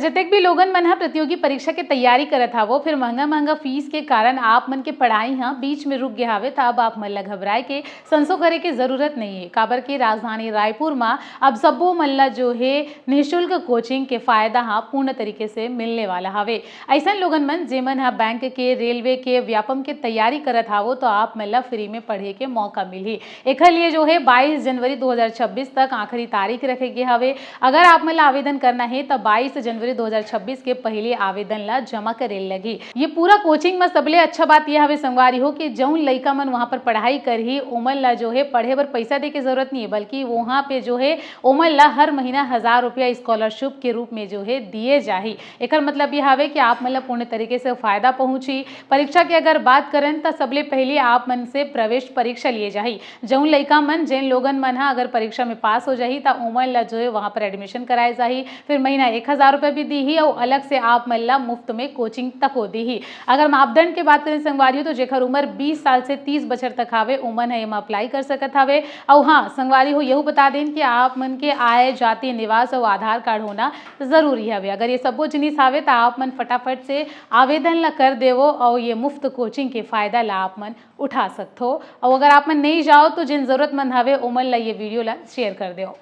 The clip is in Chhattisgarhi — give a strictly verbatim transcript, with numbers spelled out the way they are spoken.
जतेक भी लोगन मन ह प्रतियोगी परीक्षा के तैयारी करत हावो, फिर महंगा महंगा फीस के कारण आप मन के पढ़ाई ह बीच में रुक गया हावे, त अब आप मन ल घबराए के संसो करे के जरूरत नहीं है, काबर के राजधानी रायपुर म अब सब्बो मन ल जो है निःशुल्क कोचिंग के फायदा ह पूर्ण तरीके से मिलने वाला हवे। ऐसन लोगन मन जेमन ह बैंक के, रेलवे के, व्यापम के तैयारी करत हावो, तो आप मन ल फ्री में पढ़े के मौका मिलही। एखर लिए जो है बाईस जनवरी दो हज़ार छब्बीस तक आखिरी तारीख रखे गे हवे। अगर आप मन ल आवेदन करना है, तो बाईस जनवरी दो हज़ार छब्बीस के पहले आवेदन ला जमा करे लगही। ये पूरा कोचिंग में सबले अच्छा बात यह हवे संगवारी हो कि जौन लइका मन वहाँ पर पढ़ाई करही, ओमन ला जो है पढ़े बर पैसा दे के जरूरत नहीं है, बल्कि वहाँ पे जो है ओमन ला हर महीना हजार रुपया स्कॉलरशिप के रूप में जो है दिए जाही। एकर मतलब यह हवे कि आप मन ला पूर्ण तरीके से फायदा पहुँची। परीक्षा की अगर बात करें, तो सबले पहले आप मन से प्रवेश परीक्षा लिए जाही। जौन लइका मन, जेन लोगन मन ह अगर परीक्षा में पास हो जाही, त ओमन ला जो है वहाँ पर एडमिशन कराए जाही। फिर महीना एक हजार रुपये भी दीही, अउ अलग से आप मन ला मुफ्त में कोचिंग तको दीही। अगर मापदंड के बात करें संगवारी हो, तो जेकर उम्र बीस साल से तीस बछर तक हावे, ओमन ह एमा अप्लाई कर सकत हावे। अउ हाँ संगवारी हो, यहू बता देन कि आप मन के आय, जाति, निवास अउ आधार कार्ड होना जरूरी हवे। अगर ये सब्बो जिनिस हावे, त आप मन फटाफट से आवेदन ला कर देवो अउ ये मुफ्त कोचिंग के फायदा ला आप मन उठा सकथो। अउ अगर आप मन नहीं जाओ, तो जिन जरूरतमंद हवे, ओमन ला ये वीडियो ला शेयर कर देवो।